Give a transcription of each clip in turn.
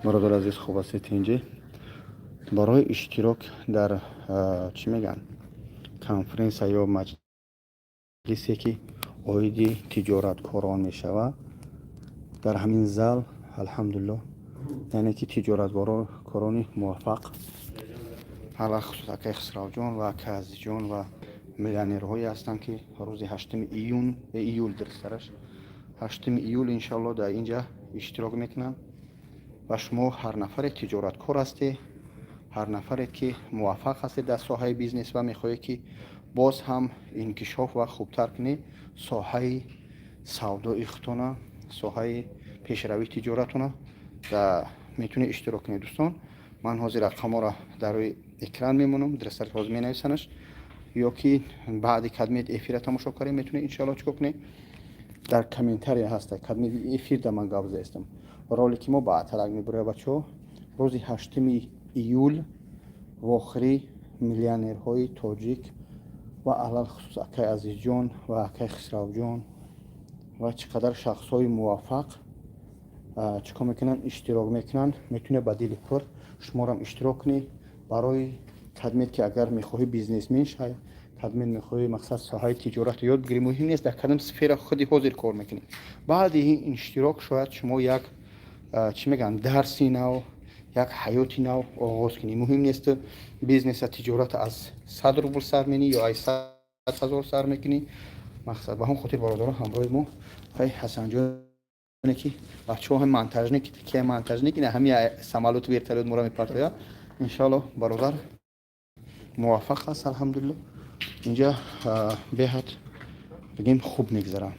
Бародар азиз, хуб ҳастед, тинҷӣ? Барои иштирок дар, чӣ мегӯянд, конференсия ё маҷлисе, ки оиди тиҷораткорон мешавад дар ҳамин зал, алҳамдулилло, яъне ки тиҷораткорони муваффақ, алахусус акаи Хусравҷон ва акаи Азизҷон ва миллионерҳое ҳастанд, ки рӯзи 8 июн, июл, дурустараш 8 июл, иншоалло, дар инҷа иштирок мекунанд. Ва шумо ҳар нафаре тиҷораткор ҳастед, ҳар нафаре ки муваффақ ҳастед дар соҳаи бизнес ва мехоҳед, ки боз ҳам инкишоф ва хубтар кунед соҳаи савдои худтона, соҳаи пешравии тиҷоратона, метавонед иштирок кунед. Дӯстон, ман ҳозир рақамҳоро дар рӯи экран мемонам, дурустар, ҳозир менависанаш, ё ки баъди кадмет эфира тамошо кардем, метавонед, иншоалло, чикор кунед, дар комментария ҳаста. Кадмет эфир да ман гап заистам, ролики мо баъдтарак мебурояд. Бачаҳо, рӯзи 8 июл вохӯри миллионерҳои тоҷик ва алалхусус акаи Азизҷон ва акаи Хисравҷон ва чӣ қадар шахсҳои муваффақ чӣ кор мекунанд, иштирок мекунанд. Метавонед ба дили пур шуморам иштирок кунед. Барои кадмет ки агар мехоҳӣ бизнесмен шавӣ, кадмет мехоҳӣ, мақсад, соҳаи тиҷоратро ёд бигирӣ, муҳим нест дар кадом сфера худи ҳозир кор мекунӣ, баъди ин иштирок шояд шумо як, чӣ мегӯянд, дарси нав, як ҳаёти нав оғоз кунӣ. Муҳим нест, бизнеса, тиҷората аз 100 рубл сар менӣ ё аз 100 000 сар мекунӣ. Мақсад, ба ҳамон хотир, бародарон, ҳамроҳи мо ҳай Ҳасанҷоне, ки бачаҳо монтажник, ки монтажник ина ҳами самолёту вертолёт мора мепартояд, иншоалло, бародар муваффақ аст, алҳамдулилло. Инҷа беҳад, бигем, хуб мегзарад,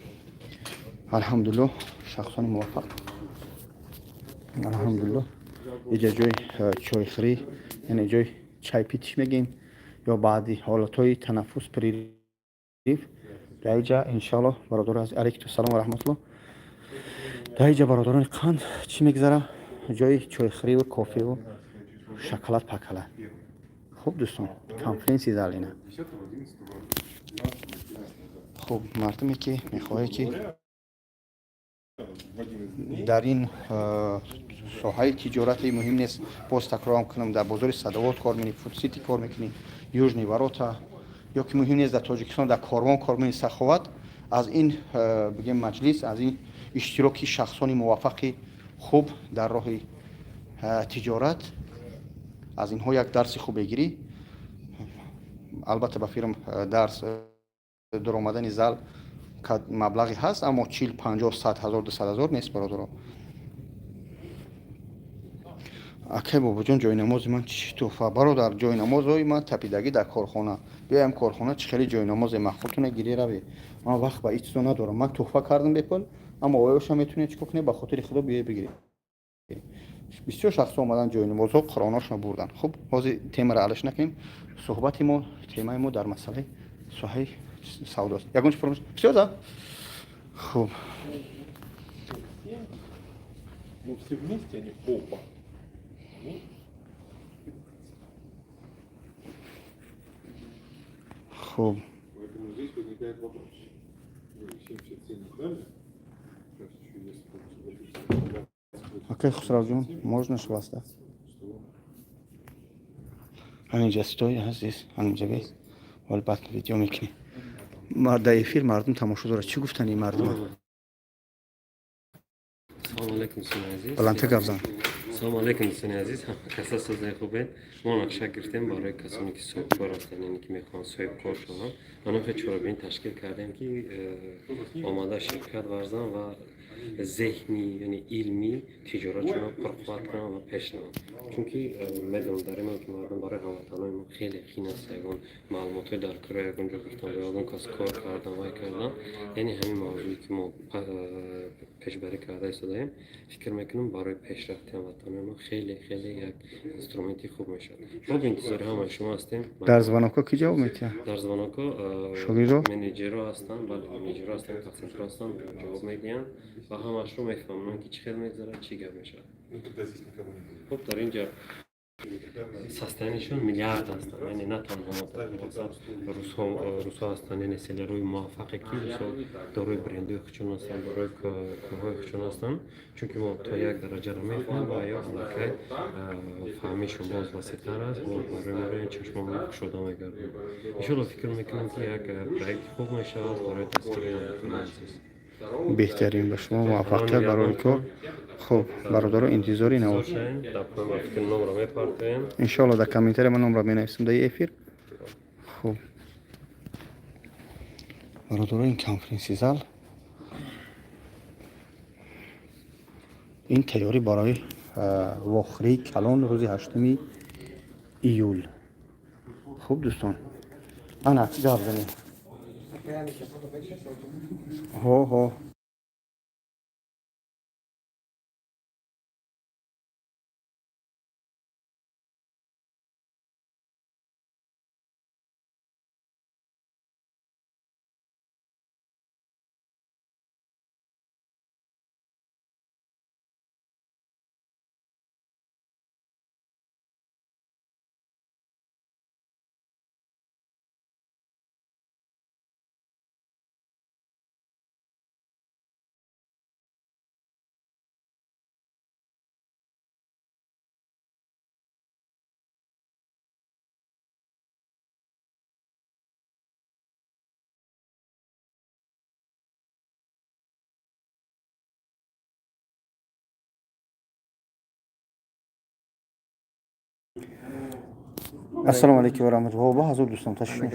алҳамдулилло, шахсони муваффақ, алҳамдулилло. Иҷа ҷои чойхӯрӣ, яъне ҷои чайпитиш мегӯем, ё баъди ҳолатҳои танаффус, перерыв, дар иҷа, иншоалло, бародаро азиз, алайкум салом ва раҳматулло, дар иҷа, бародарони қанд, чӣ мегзара? Ҷои чойхӯриву кофеву шоколад пакала. Хуб, дӯстон, конференсия зал ина. Хуб, мардуме ки мехоҳед, ки дар ин соҳаи тиҷорати, муҳим нест, боз такрорам кунам, дар бозори Садовод кор мекунӣ, Фудсити кор мекунӣ, Южный ворота, ё ки муҳим нест, дар Тоҷикистон дар Корвон кор мекунӣ, Саховат, аз ин, бигем, маҷлис, аз ин иштироки шахсони муваффақи хуб дар роҳи тиҷорат, аз инҳо як дарси хуб бегирӣ. Албатта, ба фирм дарс дуромадани зал маблағе ҳаст, аммо 40, 50, 100 000, 200 000 нест, бародаро. Акай Бобоҷон, ҷойнамози ман чӣ туҳфа? Бародар, ҷойнамозҳои ман тапидагӣ дар корхона. Биёям корхона, чӣ хеле ҷойнамозе махфултуне гирӣ раве. Ман вақт ба ин чизо надорам. Ман туҳфа кардам бепул, аммо оёша метавонед чӣ кор кунед, ба хотири Худо биёед, бигиред. Бисёр шахсҳо омадан, ҷойнамозҳо, қуръоношонро бурданд. Хуб, ҳозир темаро алаш накунем. Суҳбати мо, темаи мо дар масъалаи соҳаи савдост. Ягон чи фаромӯш? Всё, да, хуб. Ну, все вместе они опа. Ну, Хуб. Поэтому здесь возникает вопрос. Ну, 77 дали. Сейчас еще если согласиться, 28, Акай Хусравҷон, можно ж вас, да? 100. Ҳаминҷа стой, азиз, ҳаминҷа бес, вале баъд видео мекунем. Дар эфир мардум тамошо дорад. Чӣ гуфтани мардума? Салом алейкум, дӯстони азиз. Баландтар гап зан. Салом алейкум, дӯстони азиз. Каса созаи хубед. Мо нақша гирифтем барои касоне ки соҳибкор ҳастанд, яъне ки мехоҳанд соҳибкор шаванд. Ана чорабинӣ ташкил кардем, ки омада ширкат варзанд ва зеҳни, яъне илми тиҷоратшонро пурқувват кунанд ва пеш раванд, чунки медонам, дар ин ки мардум, барои ҳамватанои мо хеле қин аст ягон маълумотҳои дар кора ягон ҷо гирифтан ё ягон кас кор кардан, вай кардан. Яъне ҳамин мавзӯе ки мо пешбарӣ карда истодаем, фикр мекунам, барои пешрафти ҳамватанои мо хеле хеле як инструменти хуб мешавад. Мо ба интизори ҳамаи шумо ҳастем. Дар звонокҳо ки ҷавоб медиҳад? Дар звонокҳо Шогирдо? менеҷерҳо ҳастанд, бале, менеҷерҳо ҳастанд, консультантҳо ҳастанд, ҷавоб медиҳанд ва ҳамаашро мефаҳмонанд, ки чӣ хел мегзарад, чӣ гап мешавад. Ну, тогда здесь никого не будет. Хуб, дар ин ҷа. Состояние шон миллиард ҳастанд, яъне на танҳо русҳо ҳастанд, яъне seller ҳои муваффақе, ки мисол дорои брендҳои худшон ҳастанд, дорои корҳои худшон ҳастанд, чунки мо то як дараҷаро мефаҳмем ва ё аллакай фаҳмишон боз васеътар аст, боз барои моро чашмони кушода мегардад. Иншоалло, фикр мекунам, ки як проекти хуб мешавад барои дастгирии ҳамватанони азиз. Беҳтарин, ба шумо муваффақият барои кор. Хуб, бародаро, интизори навор. Иншоалло, дар комментария ман номро менависам дар эфир. Хуб, бародаро, ин конференси зал, ин тайёрӣ барои вохӯрии калон рӯзи 8-уми июл. Хуб, дӯстон, ана гап занем. Ҳо, ҳо. Ассалому алайкум ва раҳматуллоҳ. Ба ҳазур, дӯстон, ташриф.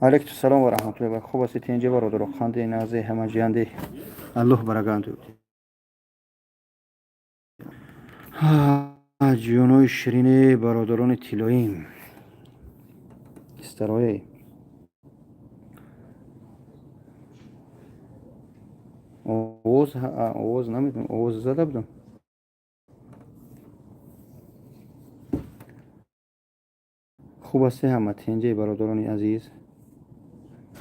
Алайкум салом ва раҳматуллоҳ. Хуб ҳастед, тинҷе, бародаро? Қанде, назе, ҳама ҷиянде, Аллоҳ бараганду. Ҷонои ширине, бародарони тиллоим, истароe. Овоз намедонам, овоз зада будам. Хуб ҳастед, ҳама тинҷе, бародарони азиз?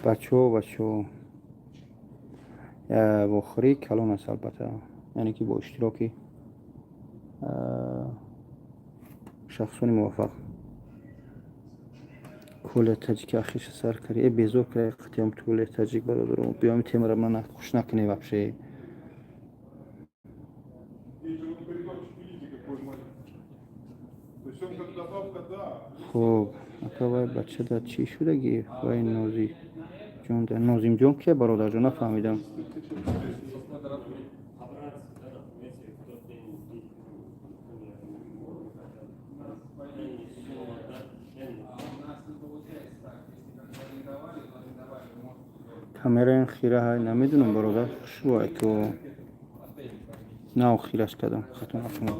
Бачаҳо, бачаҳо, вохӯрии калон аст, албатта, яъне ки бо иштироки шахсони муваффақ. Коля таҷики ахиша сар карди, э, безор карди қатиам Толя таҷик. Бародаро, биём, темара ман хуш накунӣ вообще. Здесь же вот коридорчик, видите, какой маленький. То есть он как добавка, да. Хуб, ака, вай бача да чӣ шудаги? Вай Нози ҷон, Нозимҷон кия, бародарҷон? Нафаҳмидам. Собраться, да, например, если в тот день например, хотят, сумма, да, Камераи хира ҳай, намедунам, бародар. Хушвай ко нав хираш кардам, хато накунам.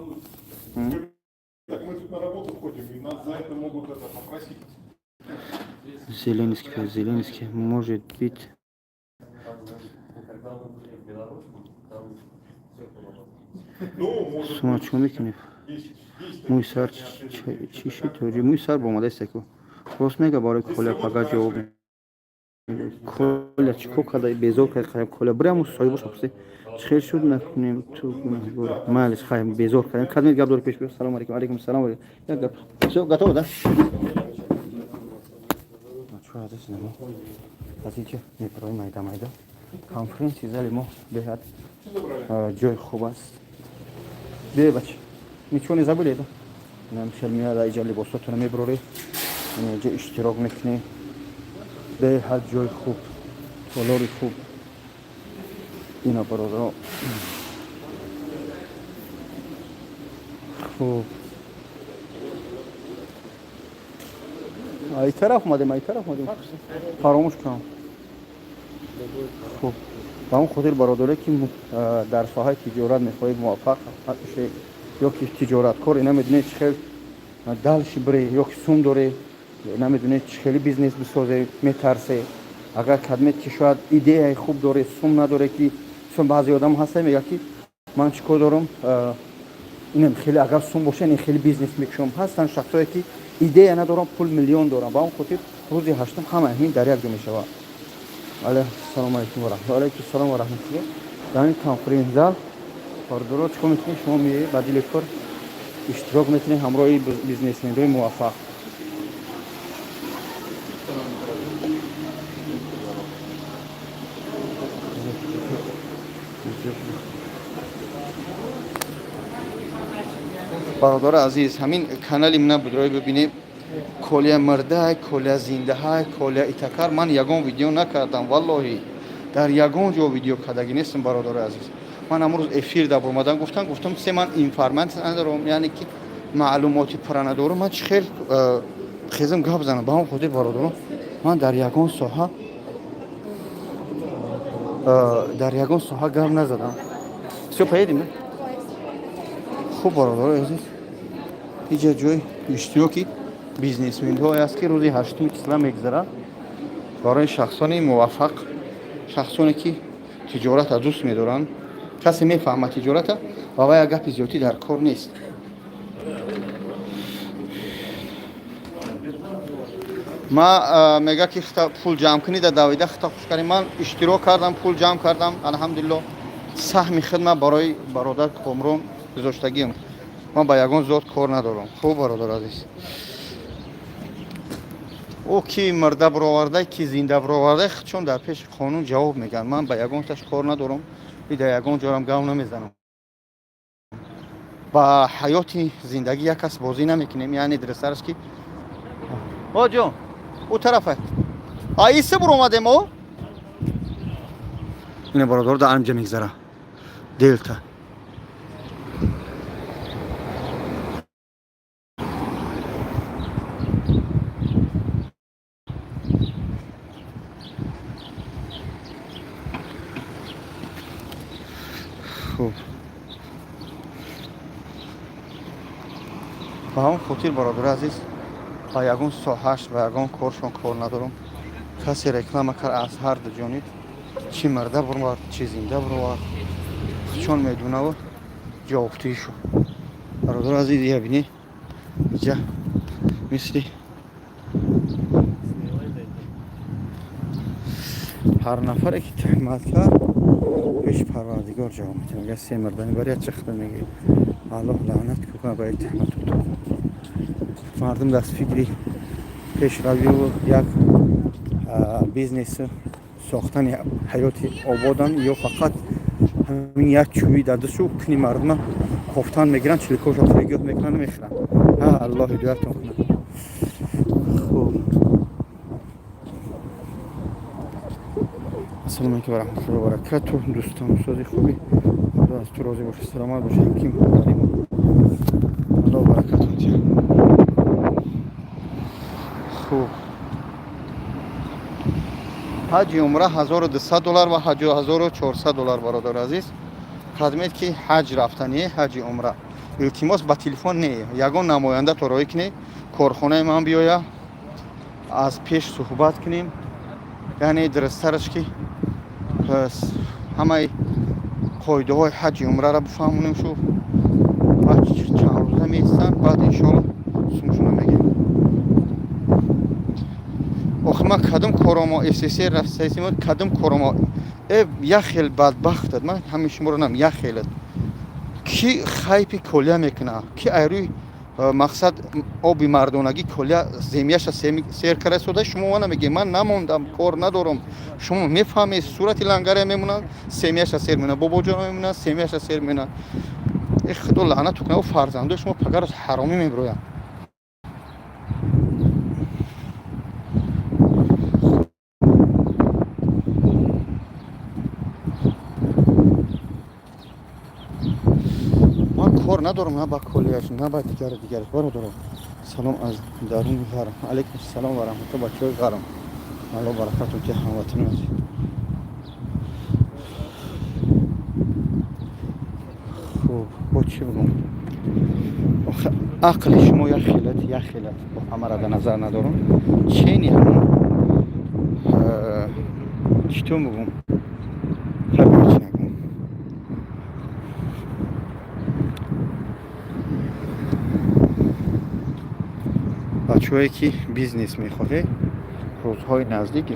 Так мы тут на работу ходим, и нас за это могут это попросить. Зеленский, Зеленский, может быть. Когда мы были в Беларуси, там все было. Ну, может Сума быть, чӣ мекунем? 10, 10 Мӯи сар чӣ шуд, тоҷи? Мӯи сар бомадаистаку. Рост мега, барои Коля пага ҷавоб. Коля чӣ кор карда, безор кард қариб Коля. Бирам соҳибоша пурсид, чӣ хел шуд, накунем ту гунаҳгор. Майлиш, хайр, безор кардем. Кадмед гап дори, пеш биё. Салому алейкум. Алейкум салом. Як гап. Всё, готово, да? Чӯ, азиз, намо аз инҷа мебарои майда майда. Конференси зали мо беҳад ҷои хуб аст. Биёй, бача, ничего не забыли, да? Инам хел меяд, иҷа либосотона мебурорӣ, инҷа иштирок мекунӣ. Беҳад ҷои хуб, толори хуб. Ина, бародаро. Хуб, ай тараф омадем, ай тараф омадем, фаромӯш кунам. Хуб, ба он хотир, бародаре, ки дар соҳаи тиҷорат мехоҳед муваффақ шавед ё ки тиҷораткор, намедонед чӣ хел дальше бире, ё ки сум доре, намедонед чӣ хели бизнес бисозе, метарсе, агар кадмед ки шояд идеяи хуб доре, сум надоре, ки чун баъзе одам ҳаста, мегӯяд, ки ман чӣ кор дорам. Инам хеле агар сум боша, ин хеле бизнес мекушам. Ҳастанд шахсое ки идея надорам, пул миллион дорам. Ба он хотир рӯзи ҳаштум ҳама ҳамин дар як ҷо мешавад. Ассалому алайкум ва раҳматуллоҳ. Алайкум салом ва раҳматуллоҳ. Дар ин конференс-зал кордоро чикор мекунед? Шумо меоед ба дили кор иштирок мекунед ҳамроҳи бизнесмендои муваффақ. Бародари азиз, ҳамин канали мана будрои бибинед. Колия мирдай, Колия зиндаҳай, Колия итакар. Ман ягон видео накардам, валлоҳи, дар ягон ҷо видео кардагӣ нестам, бародари азиз. Ман амрӯз эфир дар омадан гуфтам, гуфтам се ман информатсия надорам, яъне ки маълумоти пурра надорам. Ман чӣ хел хезам гап занам? Ба ҳамон хотир, бародарон, ман дар ягон соҳа гап назадам. Всё, поедем. Хуб, бародарои азиз, иҷа ҷои иштироки бизнесмендҳое аст, ки рӯзи ҳаштуми числа мегузарад, барои шахсони муваффақ, шахсоне ки тиҷората дӯст медоранд. Касе мефаҳмад тиҷората, ва вай гапи зиёдӣ дар кор нест. Ма мега ки пул ҷамъ кунӣ, да давида хита хуш кардем. Ман иштирок кардам, пул ҷамъ кардам, алҳамдулилло. Саҳми хидмат барои бародар Комрон гузоштагиам. Ман ба ягон зот кор надорам. Хуб, бародар азиз, ӯ ки мирда бироварда, ки зинда бироварда, чун дар пеши қонун ҷавоб мегӯянд. Ман ба ягонташ кор надорам и дар ягон ҷорам гав намезанам. Ба ҳаёти зиндагӣ як кас бозӣ намекунем, яъне дурустараш ки о ҷон, ӯ тарафа аиса буромадем. О, ина, бародар, дар анҷа мегзара Делта. Хуб, ба ҳамон хотир, бародари азиз, ба ягон соҳааш, ба ягон коршон кор надорам. Касе реклама кард, аз ҳар ду ҷониб, чӣ мирда буровард, чӣ зинда буровард, чон медунаву ҷавобдиҳишу. Бародари азиз, я бинӣ, иҷа мисли ҳар нафаре ки туҳмат кард, пеши Парвардигор ҷавоб медиҳад. Мега се мирдани бари як чахта мегӯи, Аллоҳ лаънат кунад ба як туҳмату. Мардум даст фикри пешравию як бизнесу сохтани ҳаёти ободан ё фақат ҳамин як чӯби дар дастшу кини мардума кофтан мегиранд, чиликоша пригёҳ мекунанд, мехӯранд. Аллоҳ ҳидоятон кунад. Хуб, ассалому алайкум ва раҳматуллоҳи ва баракатуҳ. Дӯстон, устоди хуби, Худо аз ту розӣ бошад, саломат бошад, ҳаким Аллоҳ баракатон диҳад. Хуб, ҳаҷи умра 1200 доллар ва ҳаҷи 1400 доллар. Бародари азиз, қадмед ки ҳаҷ рафтание, ҳаҷи умра, илтимос, ба телефон не, ягон намоянда то роҳӣ кунед, корхонаи ман биёя, аз пеш суҳбат кунем, яъне дурусттараш ки ҳамаи қоидаҳои ҳаҷи умраро бифаҳмонем. Шу баъд чанд рӯза меистанд, баъд иншоалло сумшуна мегирем. Охи ман кадом коромо СССР рафтаисимо, кадом коромо як хел бадбахтад. Ман ҳамин шуморо нам як хелад, ки хайпи колия мекуна, ки айрӯи мақсад оби мардонагӣ колия земяша сер карда сода. Шумо мана мегӯед, ман намондам, кор надорам. Шумо мефаҳмед, сурати лангаре мемонанд, семяша сер мекунад, бобоҷоно мемонанд, семяша сер мекунад. Э, Худо лаънату кунад, фарзандои шумо пагараш ҳаромӣ мебироянд. Ман кор надорам на ба колияш, на ба дигару дигараш. Бародаро, салом аз даруни ғарм. Алайкум салом ва раҳматулло, бачаҳои ғарм, Алло баракату ки ҳамватанони азиз. Хуб, бо чӣ бигӯм? Охи ақли шумо як хелат, як хелат, бо ҳамаро дар назар надорам. Чени ҳамон чӣ тон бигӯм, хай, чӣ нагӯм. Бачаҳое ки бизнес мехоҳед, рӯзҳои наздик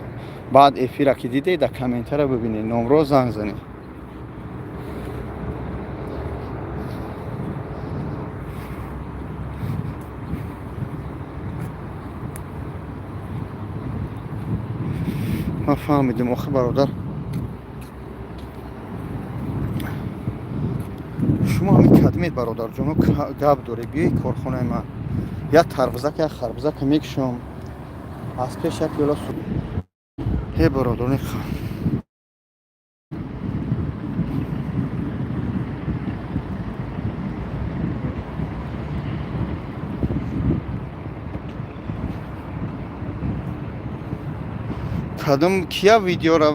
баъд эфира ки дидед, дар комментара бибинед, номро занг занед. Ман фаҳмидим, охир бародар, шумо ҳамин кадмед, бародарҷоно, гап доред, биёед корхонаи ман, як тарбузак, як харбузака мекушам, аз пеш як пиёла. Ҳе, бародарони, кадом кия видеора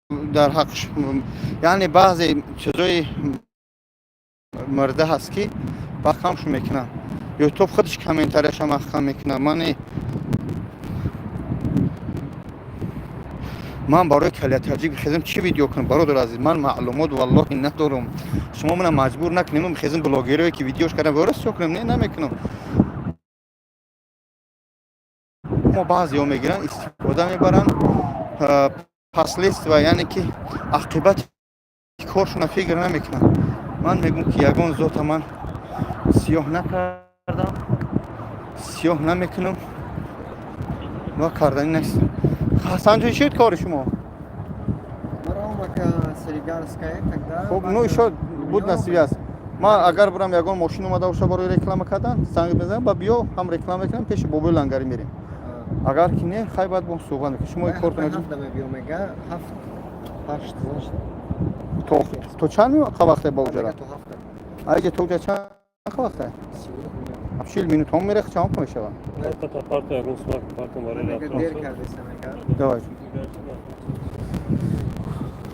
дар ҳақш, яъне баъзе чизои мурда ҳаст, ки маҳкамшу мекунам, Ютуб худаш комментарияша маҳкам мекунам. Ман ман барои калиятаҷик бихезам, чӣ видео кунам? Бародар азиз, ман маълумот валлоҳи надорам. Шумо мана маҷбур накунем, бихезам, блогерое ки видеош кардам, вора чо кунам? Не, намекунам. Мо баъзеҳо мегиранд, истифода мебаранд, последствия, яъне ки ақибати коршона фикр намекунанд. Ман мегӯм, ки ягон зота ман сиёҳ накардам, сиёҳ намекунам ва карданӣ нестам. Ҳасанҷон, шуд кори шумо? Хуб, ну ишо буд на связь. Ман агар бурам, ягон мошин омада боша барои реклама кардан, занг мезанам, ба биё, ҳам реклама мекунам, пеши бобои лангарӣ мерем. Агар ки не, хай, баъд бо суҳбат мекунем. Шумо кортон то чанд вақте ба уҷара? Айҷа то уҷа чанд вақте? 40 минут ҳом мерех, чанд мешавад? Давай,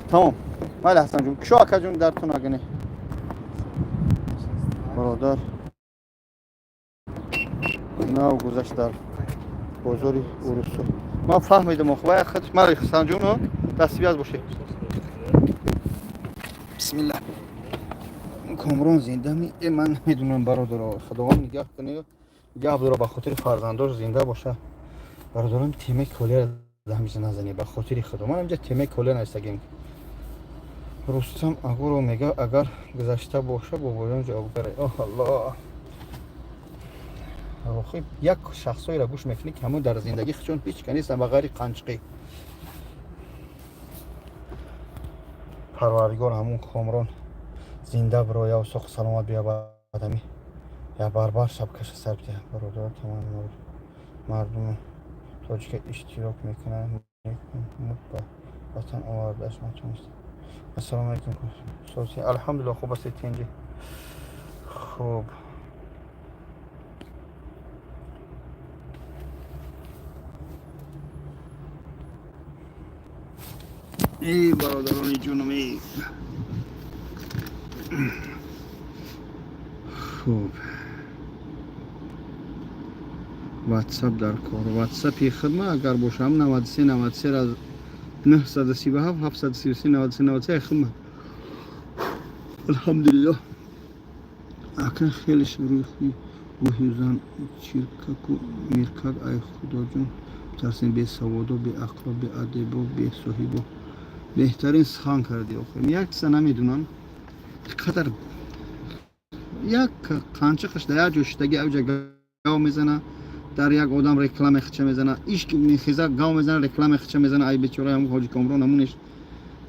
тамом, майли, Ҳасанҷон, кушо, акаҷон, дартон агане, бародар. Нав гузашт дар бозори Урусу, ман фаҳмидам. Охвай мара, Ҳасанҷоно, дар связь бошед. Бисмиллаҳ. Комрон зинда ми? Ман намедунам, бародаро, худованд нигаҳ кунӣ, нигаҳ дора, ба хотири фарзандош зинда боша. Бародарон, темаи колера ҳамиша назанӣ, ба хотири худо. Ман инҷа темаи колера навистагим. Рустам Агуро мега, агар гузашта боша, бобоён ҷавобгаре. Оҳ, Аллоҳ. Охи, як шахсҳоеро гӯш мекунӣ, ки ҳамон дар зиндагӣ чун ҳеҷ ка нестан ба ғайри қанчиқӣ. Парвардигор, ҳамун Комрон зинда бирояв, соқ саломат бия, баъдами я барбар шабкаша сар бидиҳа. Бародар, тамоми мардуми тоҷика иштирок мекунанд, ба ватан овардааш натонист. Ассалому алайкум, соси? Алҳамдулилла, хуб астед, тинҷи? Хуб. Эй, бародарони ҷунум, эй. Хуб, ватсап дар кор, ватсапи хидма агар бошам, 93 93 937 733 93 93 хидма. Алҳамдулиллоҳ. Ака, хеле рӯҳи рӯҳи зан чиркаку миркак. Ай худоҷон, тарсем, бесаводо, беақло, беадебо, бесоҳибо. Беҳтарин сухан карди. Охир як чиза намедунам, қадар як қанчиқаш дар як ҷо шидаги, авҷа гав мезана, дар як одам реклама хича мезана, иш мехеза, гав мезана, реклама хича мезана. Ай бечора, ҳамун ҳоҷи Комрон ҳамунеш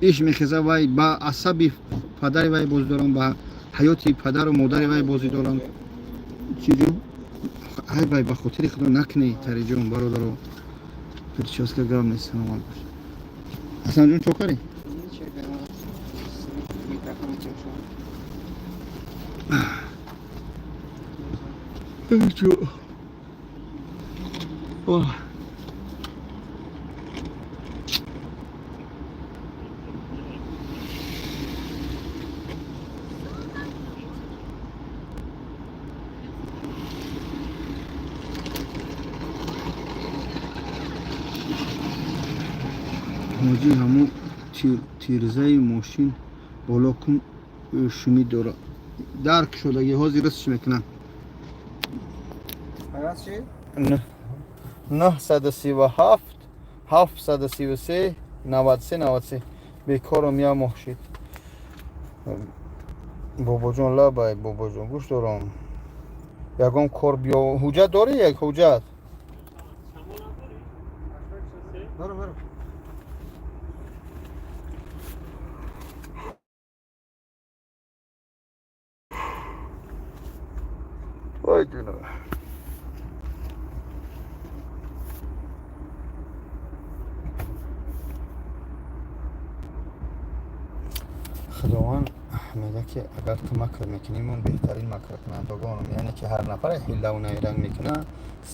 иш мехеза, вай ба асаби падари вай бозӣ дорам, ба ҳаёти падару модари вай бозӣ дорам. Чиҷо, ай вай, ба хотири худо, накунӣ, тариҷон, бародаро. Прическа гав нест, саломат бош. Ҳасанҷон, чо карӣ? Чо? Оҳ. Ҳоҷӣ, ҳамун тирзаи мошин боло кун, шумӣ дора, дарк шудаги, ҳозир растш мекунам. 937 733 93 93. Бекорам як моҳ шид. Бобоҷон, лабай, бобоҷон, гӯш дорам. Ягон кор биё, ҳуҷҷат дорӣ, як ҳуҷҷат? Вой ҷуно. Худованд мегӯяд, ки агар ту макр мекунӣ, ман беҳтарин макркунандагонам. Яъне ки ҳар нафаре ҳиллаву найранг мекунад,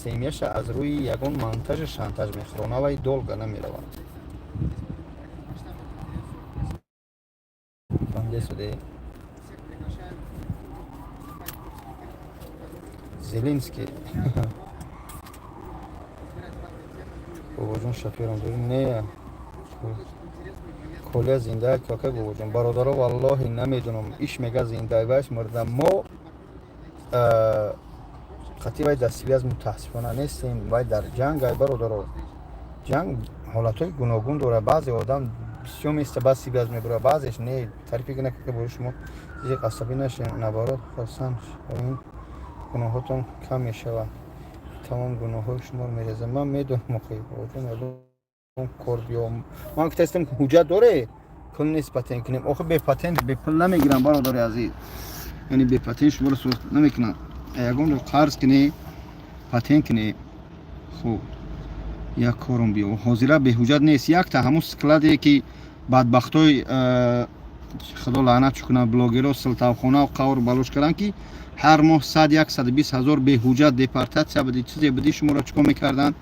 семьяша аз рӯи ягон монтажу шантаж мехӯрона, вай долго намеравад. Фаҳмидесуде? Зеленский. Бобоҷон, шофёрам дорӣ? Не. Коля зинда какай, бобоҷон? Бародаро, валлоҳи намедонам. Иш мега зинда, вайш мурда. Мо қатъи вай дар связь мутаассифона нестем. Вай дар ҷанг ай, бародаро. Ҷанг ҳолатҳои гуногун дорад. Баъзе одам бисёр места, баъд связь мебурад, баъзеш не. Тарифи накарда бори шумо зиқ асабӣ нашем, наоборот, хурсанд шавем, гуноҳотон кам мешавад. Тамом гуноҳҳои шуморо мерезам. Ман медонам, охи, бобоҷон, ягон кор биё. Ман гуфтаистам, ҳуҷҷат доре? Пул нест, патент кунем. Охи, бе патент, бе пул намегирам, бародари азиз. Яъне бе патент шуморо сурат намекунам. Ягон ҷо қарз кунӣ, патент кунӣ. Хуб, як корум биё. Ҳозира беҳуҷҷат нест. Якта ҳамун складе ки бадбахтои, худо лаънат кунад, блогеро силтавхона қавр балош карданд, ки ҳар моҳ 100, 120 ҳазор беҳуҷҷат депортатсия буди, чизе буди, шуморо чикор мекарданд?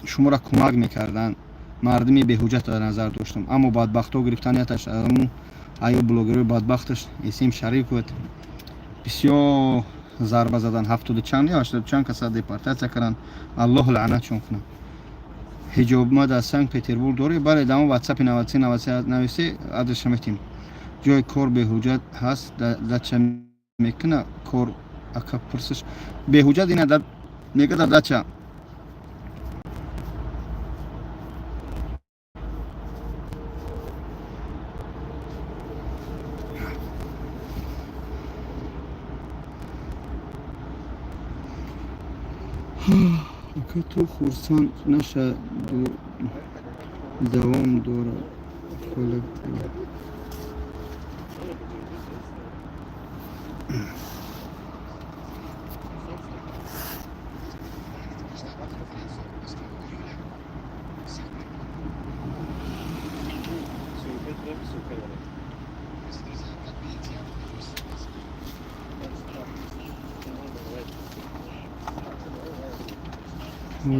Шуморо кӯмак мекарданд. Мардуми беҳуҷҷат дар назар доштам. Аммо бадбахтҳо гирифтан яташ ҳамун аю блогерои бадбахташ Эсим Шариф буд. Бисёр зарба задан, ҳафтоду чанд ё ҳаштоду чанд каса депортатсия карданд. Аллоҳ лаънатшон кунад. Ҳиҷобма дар Санкт Петербург дорӣ? Бале, дар он ватсапи 93 93 нависе, адреша метим. Ҷои кор беҳуҷҷат ҳаст, дача мекуна кор, ака, пурсиш. Беҳуҷҷат ина мега дар дача. Ака, ту хурсанд наша, давом дорад. Коля.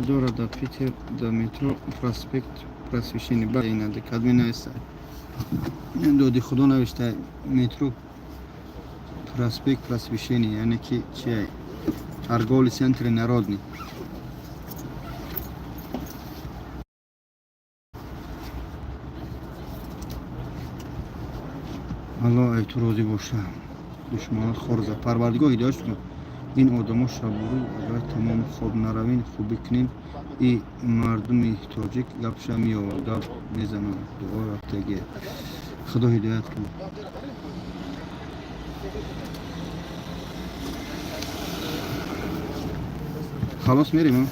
Дора дар Питер, дар метро проспект Просвещения. Бале, ина кадме нависта. Доди худо навишта, метро проспект Просвещения, яъне ки чи, торговый центр Народный. Аллоҳ ай ту розӣ боша. Душманат хорза. Парвардигор ҳидоят кунад ин одамо. Шабурӯз агар тамом хоб наравем, хубӣ кунем, и мардуми тоҷик гапша меёвад, гап мезанад, дуо рафтагие. Худо ҳидоят кунад. Халос, мерем.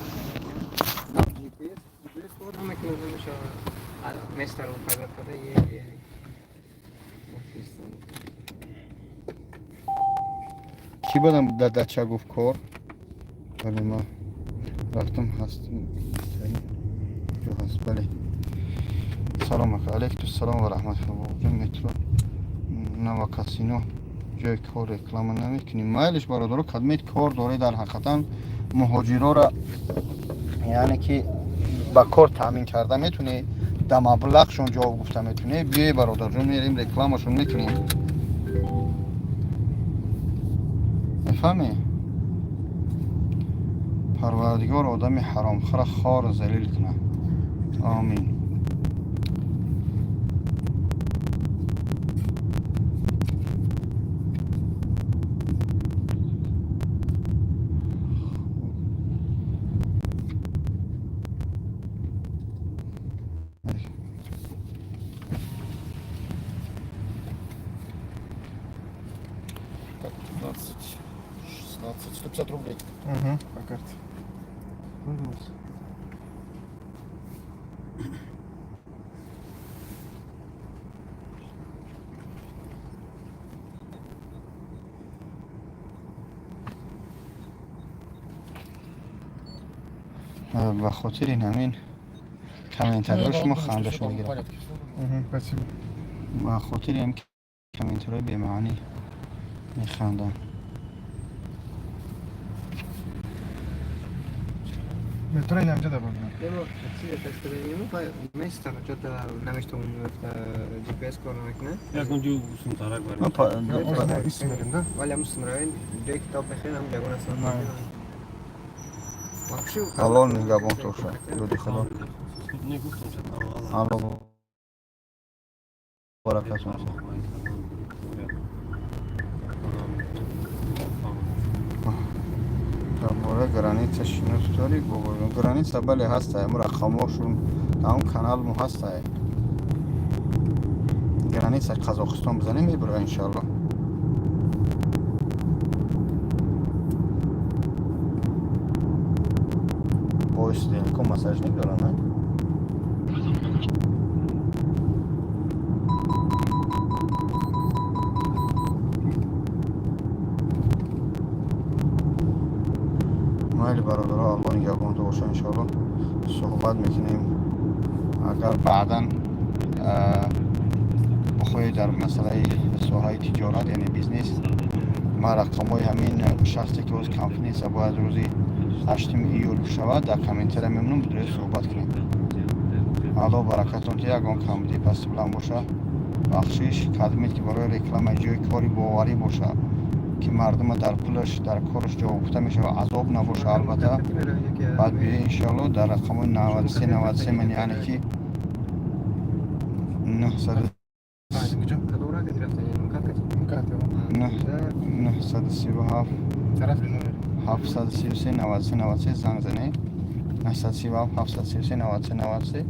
Место пайдо. Кӣ будам дар дача гуфт кор? Бале, ман рафтам, ҳастам, ҷо ҳаст, бале. Салом ака, алайкум салом ва раҳматуллоҳ. Метро Новокасино ҷои кор реклама намекунем. Майлиш, бародаро, кадмет кор доред, дар ҳақиқатан муҳоҷирора, яъне ки ба кор таъмин карда метунӣ, да маблағшон ҷавоб гуфта метунӣ, биёй, бародарҷон, мерем, рекламашон мекунем. Мефаҳмӣ? Парвардигор одами ҳаромхӯра хору залил кунад. Омин. 17, 150 рублей Угу. по карте. Пожалуйста. Ба хотири ҳамин комментариҳо шумо хандашо В мегирад. порядке, всё. Угу, спасибо. Ба хотири ҳам комментариҳои бемаънӣ механдам. Метро или Амджада был? Немо, место, что-то намешто GPS кор намекунад. Ягон ҷо сумтарак барем. Можно и да? Вале ҳам сумравен, ҷое китоб мехонем, ҳам ягон аслан. Аллоҳ нигаҳбон тоша, дуди худо. Не гуфтам, что там Аллоҳ баракатон. Дар бораи граница шинос дорӣ, бобоҷон? Граница, бале, ҳастае, мо рақамҳошун дар он каналмо ҳастае. Граница Қазоқистон бизанем, мебура, иншоалло. Боиси делико массажник дорам, а? Майли, бародаро, Аллоҳ нигаҳбонто боша, иншоалло суҳбат мекунем. Агар баъдан бихоҳед дар масъалаи соҳаи тиҷорат, яъне бизнес, ман рақамҳои ҳамин шахсе, ки ҳоз конференсия бояд рӯзи 8 июл шавад, дар комментария мемонам, бидуред, суҳбат кунем. Аллоҳ баракатон ти. Ягон камбуди пасти буланд боша, бахшиш кадмед, ки барои рекламаи ҷои кори боварӣ боша, ки мардума дар пулаш, дар кораш ҷавобгуфта мешава, азоб набоша, албатта. Баъд биё, иншоалло, дар рақамҳои 93 93 ман, яъне ки 900 Где? 937 Тараф номер. 733 93 93 занг занед. 937 733 93 93.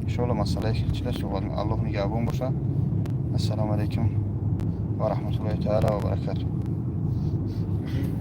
Иншоалло масъалаи чида суҳбат мекунем. Аллоҳ нигаҳбон боша. Ассалому алайкум ва раҳматуллоҳи таала ва баракатуҳ.